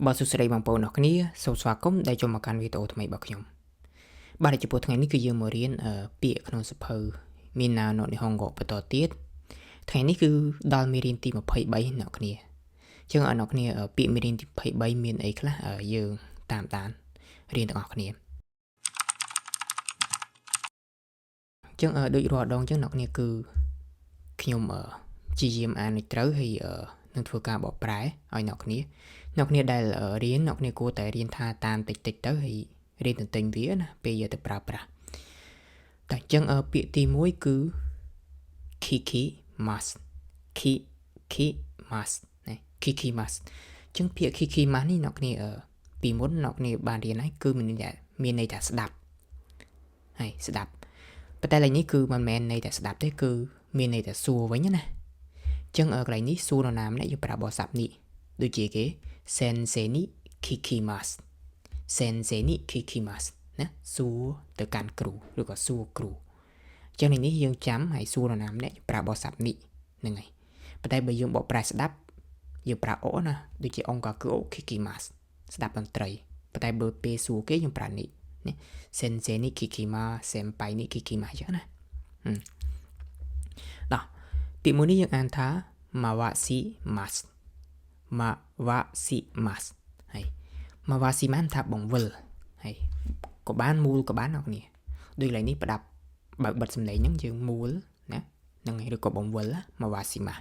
បាទសួស្តីបងប្អូនអរគ្នាសូមស្វាគមន៍ដែលចូលមកកាន់វីដេអូថ្មីរបស់ខ្ញុំបាទចំពោះថ្ងៃនេះគឺយើងមករៀនពាក្យក្នុងសភៅមីណាណូនីហុងកបន្តទៀតថ្ងៃនេះគឺដល់មេរៀនទី23អ្នកគ្នាអញ្ចឹងអ្នកគ្នាពាក្យមេរៀនទី23មានអីខ្លះយើងតាមដានរៀនទាំងអស់គ្នាអញ្ចឹងដូចរាល់ដងអញ្ចឹងអ្នកគ្នាគឺខ្ញុំព្យាយាមអានឲ្យត្រូវហើយនឹងធ្វើការបកប្រែឲ្យអ្នកគ្នាអ្នកគ្នាដែលរៀនអ្នកគ្នាគួរតែរៀនថាតាមតិចតិចទៅហើយរៀនទន្ទិញវាណាពេលយកទៅប្រើប្រាស់តែអញ្ចឹងពាក្យទី1គឺ kiki mas kiki mas ណា kiki mas អញ្ចឹងពាក្យ kiki mas នេះអ្នកគ្នាពីមុនអ្នកគ្នាបានរៀនហើយគឺមានន័យថាស្ដាប់ហើយស្ដាប់ប៉ុន្តែឡើយនេះគឺមិនមែនន័យតែស្ដាប់ទេគឺមានន័យថាសួរវិញណាអញ្ចឹងកន្លែងនេះសួរនរណាម្នាក់យើងប្រើបរិស័ព្ទនេះដូចជាគេ sensei ni kikimas sensei ni kikimas ណាសួរទៅកាន់គ្រូឬក៏សួរគ្រូអញ្ចឹងនេះយើងចាំហើយសួរនរណាម្នាក់ប្រើបរិស័ព្ទនេះហ្នឹងហើយប៉ុន្តែបើយើងបកប្រែស្ដាប់យើងប្រើអូណាដូចជាអង្គគឺអូ kikimas ស្ដាប់តន្ត្រីប៉ុន្តែបើពេលសួរគេយើងប្រើនេះណា sensei ni kikimas senpai ni kikimas អញ្ចឹងណាដោះពាក្យមួយនេះយើងអានថា mawasi mas mawasi mas ហើយ mawasi mas ថាបង្វិលហើយក៏បានមូលក៏បានអ្នកនេះដូចកន្លែងនេះប្រដាប់បើកបិទសំឡេងហ្នឹងយើងមូលណាហ្នឹងហើយឬក៏បង្វិល mawasi mas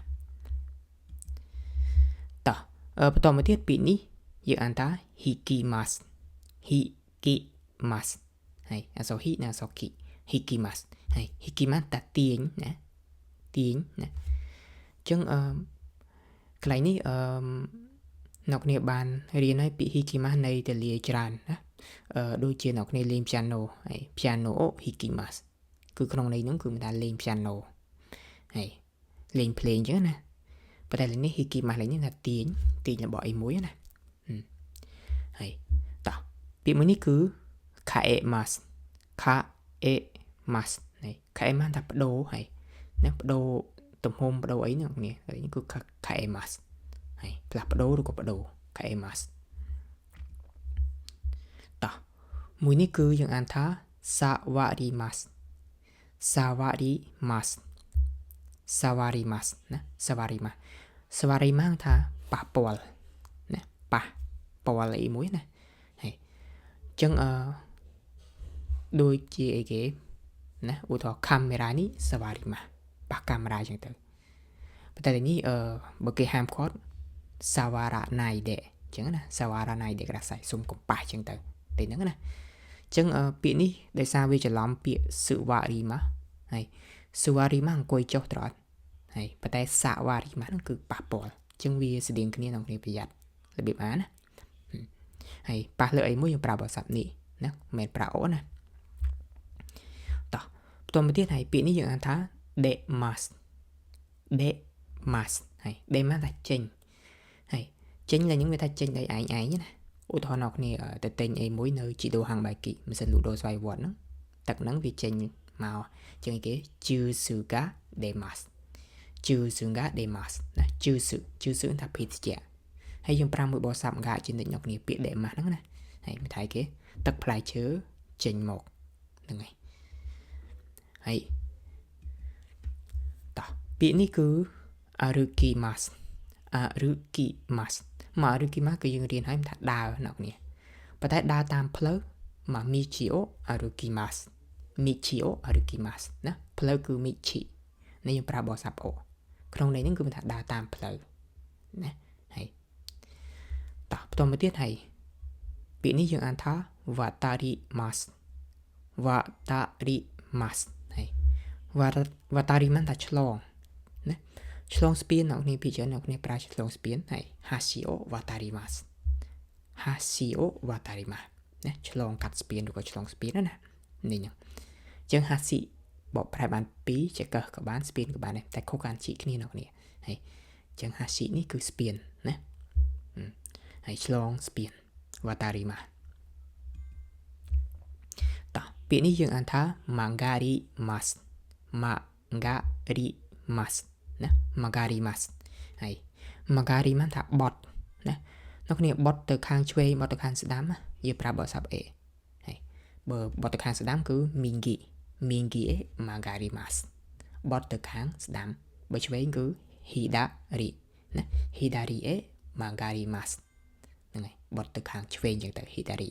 តោះបន្តមកទៀតពាក្យនេះយើងអានថា hikimas hikimas ហើយអក្សរ hi និងអក្សរ ki hikimas ហើយ hikimas តាទាញណាទាញណាអញ្ចឹងអឺកន្លែងនេះអឺអ្នកគ្នាបានរៀនហើយពាក្យ hikimas នៃទលាច្រើនណាអឺដូចជាអ្នកគ្នាលេង piano ហើយ piano hikimas គឺក្នុងន័យហ្នឹងគឺមានថាលេង piano ហើយលេងភ្លេងអញ្ចឹងណាប៉ុន្តែនេះ hikimas លេងនេះថាទាញទាញរបស់អីមួយណាហើយតោះពាក្យមួយនេះគឺ kaemas kaemas នេះ kaemas ថាបដូរហើយណាបដូរទំហំបដូរអីហ្នឹងនេះគឺ kaemas ហើយផ្លាស់ប្ដូរឬក៏បដូរ kaemas តោះមួយនេះគឺយើងអានថា sawarimas sawarimas sawarimas ណា sawarimas sawarimas ថាប៉ះពាល់ណាប៉ះពាល់អីមួយណាហើយអញ្ចឹងអឺដូចជាអីគេណាឧទាហរណ៍កាមេរ៉ានេះ sawarimas ប៉ះកាមេរ៉ាអញ្ចឹងទៅប៉ុន្តែនេះអឺបើគេហាមឃាត់ sawaranai de អញ្ចឹងណា sawaranai de ក្រាសៃសុំកំប៉ះអញ្ចឹងទៅទេហ្នឹងណាអញ្ចឹងពាក្យនេះដោយសារវាច្រឡំពាក្យ suwarima ហើយ suwarima អង្គុយចុះត្រត់ហើយប៉ុន្តែ sawarima ហ្នឹងគឺប៉ះពាល់អញ្ចឹងវាស្តៀងគ្នាក្នុងគ្នាប្រយ័ត្នរបៀបអានណាហើយប៉ះលើអីមួយយើងប្រើបរិស័ព្ទនេះណាមិនមែនប្រើអូណាតោះបន្តមកទៀតហើយពាក្យនេះយើងអានថា demas demas ហើយ demas ថាចេញហើយចេញឡើងហ្នឹងវាថាចេញដោយឯងឯងណាឧទាហរណ៍អ្នកគ្នាទៅទិញអីមួយនៅជីដូហាងបាយគីម៉ាស៊ីនលូដូស្វ័យវត្តហ្នឹងទឹកហ្នឹងវាចេញមកជាងគេជឺស៊ូកាដេម៉ាស់ជឺស៊ូកាដេម៉ាស់ណាជឺស៊ូជឺស៊ូថាភេសជ្ជៈហើយយើងប្រាំមួយបោសាប់កាជានិច្ចអ្នកគ្នាពាក្យដេម៉ាស់ហ្នឹងណាហើយមិនថៃគេទឹកផ្លែឈើចេញមកហ្នឹងហើយហើយតោះពាក្យនេះគឺ arukimas arukimas មក arukimas គឺយើងរៀនហើយថាដើរអ្នកគ្នាប៉ុន្តែដើរតាមផ្លូវមក michio arukimas michio arukimas ណាផ្លូវគឺ michi នេះយើងប្រើបរិស័ព្ទអូក្នុងន័យហ្នឹងគឺមានថាដើរតាមផ្លូវណាហើយតោះបន្តមកទៀតហើយពាក្យនេះយើងអានថា watarimas watarimas ហើយ watarimas ថាឆ្លងណាឆ្លងស្ពានអ្នកគ្នាពីច្រើនអ្នកគ្នាប្រើឆ្លងស្ពានហើយ hashio watarimas hashio watarimas ណាឆ្លងកាត់ស្ពានឬក៏ឆ្លងស្ពានណានេះហ្នឹងអញ្ចឹង hashi បកប្រែបានពីរចកឹះក៏បានស្ពានក៏បានដែរតែខុសការជីកគ្នាអ្នកគ្នាហើយអញ្ចឹង hashi នេះគឺស្ពានណាហើយឆ្លងស្ពាន watarimas តោះពាក្យនេះយើងអានថា mangarimas mangarimas ណា magarimas ហើយ magarimas ថាបត់ណា នៅគ្នាបត់ទៅខាងឆ្វេងបត់ទៅខាងស្ដាំយើងប្រើបរិស័ព្ទ A ហើយបើបត់ទៅខាងស្ដាំគឺ mingi mingi e magarimas បត់ទៅខាងស្ដាំបើឆ្វេងគឺ hidari ណា hidari e magarimas ហ្នឹងហើយបត់ទៅខាងឆ្វេងចឹងទៅ hidari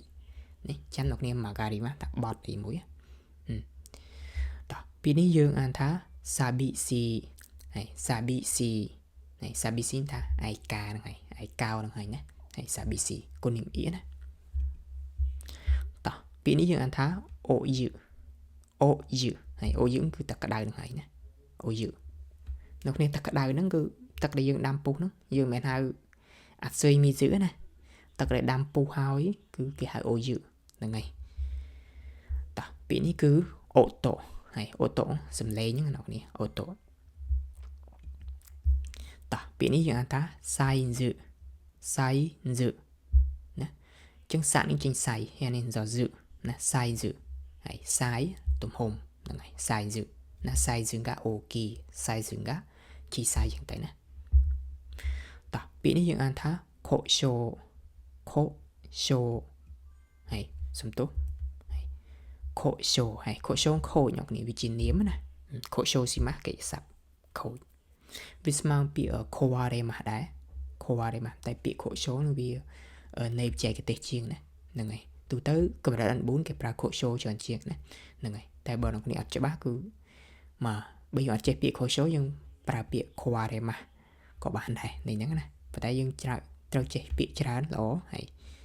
នេះចាំអ្នកគ្នា magarimas តាបត់អីមួយតោះពីនេះយើងអានថា sabisi ហើយ sabisi ហើយ sabisi ថាឯកាហ្នឹងហើយឯកោហ្នឹងហើយណាហើយ sabisi គុណនិមអ៊ីណាតោះពីនេះយើងអានថាអូយឺអូយឺហើយអូយឺគឺទឹកក្តៅហ្នឹងហើយណាអូយឺនៅគ្នាទឹកក្តៅហ្នឹងគឺទឹកដែលយើងដាំពុះហ្នឹងយើងមិនមែនហៅអាស៊ុយមីស៊ឺណាទឹកដែលដាំពុះហើយគឺគេហៅអូយឺហ្នឹងហើយតោះពាក្យនេះគឺអូតូហើយអូតូសំឡេងហ្នឹងអ្នកនេះអូតូតោះពាក្យនេះយើងអានថាសៃហ្ឺសៃហ្ឺណាចឹងសាក់នេះចេញសៃហើយនេះសហ្ឺណាសៃហ្ឺហើយសៃទំហំហ្នឹងហើយសៃហ្ឺណាសៃហ្ឺកាអូគីសៃហ្ឺកាជីសៃចឹងទៅណាតោះពាក្យនេះយើងអានថាខូโชខូโชហើយសំទោសខូโชហើយខូโชខូចអ្នកនេះវាជានាមណាខូโชស៊ីម៉ាកិច្ចសព្ទខូចវាស្មើពាក្យខូវ៉ារេម៉ាស់ដែរខូវ៉ារេម៉ាស់តែពាក្យខូโชនឹងវានៃបច្ចេកទេសជាងណាហ្នឹងហើយទូទៅកម្រិត N4 គេប្រើខូโชច្រើនជាងណាហ្នឹងហើយតែបើអ្នកនេះអត់ច្បាស់គឺមកបើយើងអត់ចេះពាក្យខូโชយើងប្រើពាក្យខូវ៉ារេម៉ាស់ក៏បានដែរនេះហ្នឹងណាប៉ុន្តែយើងច្រើនត្រូវចេះពាក្យច្រើនល្អហើយ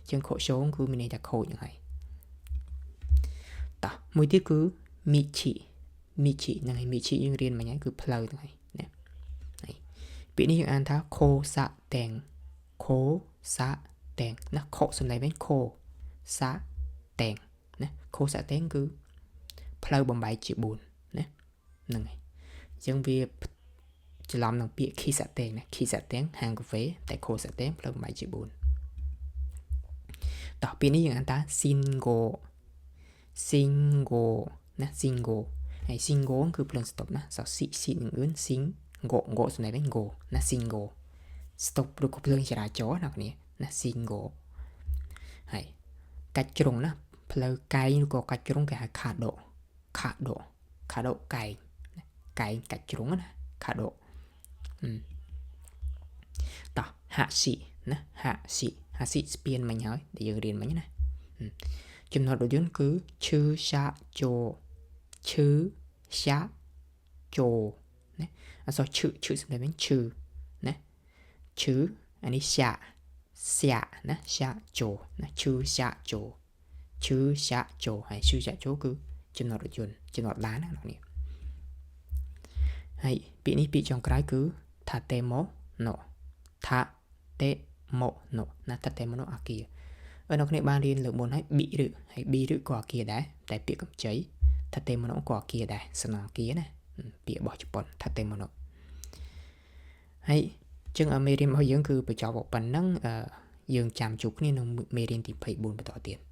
ជាងខូโชគឺមានន័យថាខូចហ្នឹងហើយតោះមួយទៀតគឺមីឈីមីឈីហ្នឹងហើយមីឈីយើងរៀនមិញហើយគឺផ្លូវហ្នឹងហើយណាហើយពាក្យនេះយើងអានថាខូសាតែងខូសាតែងណាខូសំឡេងវិញខូសាតែងណាខូសាតែងគឺផ្លូវបំបែកជា4ណាហ្នឹងហើយអញ្ចឹងវាច្រឡំនឹងពាក្យខីសាតែងណាខីសាតែងហាងកាហ្វេតែខូសាតែងផ្លូវបំបែកជា4តោះពាក្យនេះយើងអានថាស៊ីនហ្គោស៊ីងហ្គោណាស៊ីងហ្គោហើយស៊ីងហ្គោគឺភ្លើងស្តុបណាសស៊ីស៊ីនឹងអឿនស៊ីងហ្គោហ្គោសំឡេងវិញហ្គោណាស៊ីងហ្គោស្តុបឬក៏ភ្លើងចរាចរណ៍ណាគ្នាណាស៊ីងហ្គោហើយកាច់ជ្រុងណាផ្លូវកែងឬក៏កាច់ជ្រុងគេហៅខាដូខាដូខាដូកែងកែងកាច់ជ្រុងណាខាដូតោះហាក់ស៊ីណាហាក់ស៊ីហាក់ស៊ីស្ពានមិញហើយដែលយើងរៀនមិញណាចំណុចរថយន្តគឺឈឺសាជោឈឺសាជោណាអក្សរឈឺឈឺសំឡេងវិញឈឺណាឈឺអានេះសាសាណាសាជោណាឈឺសាជោឈឺសាជោហើយឈឺសាជោគឺចំណុចរថយន្តចំណុចឡានណានេះហើយពាក្យនេះពាក្យចុងក្រោយគឺថាតេម៉ូណូថាតេម៉ូណូណាថាតេម៉ូណូអាគារនៅគ្នាបានរៀនលើកមុនហើយប៊ីឬហើយប៊ីឬក៏អាគារដែរតែពាក្យកម្ចីថាតេម៉ូណូក៏អាគារដែរសំណអាគារណាពាក្យរបស់ជប៉ុនថាតេម៉ូណូហើយចឹងមេរៀនរបស់យើងគឺបញ្ចប់ប៉ុណ្ណឹងយើងចាំជួបគ្នានៅមេរៀនទី24បន្តទៀត។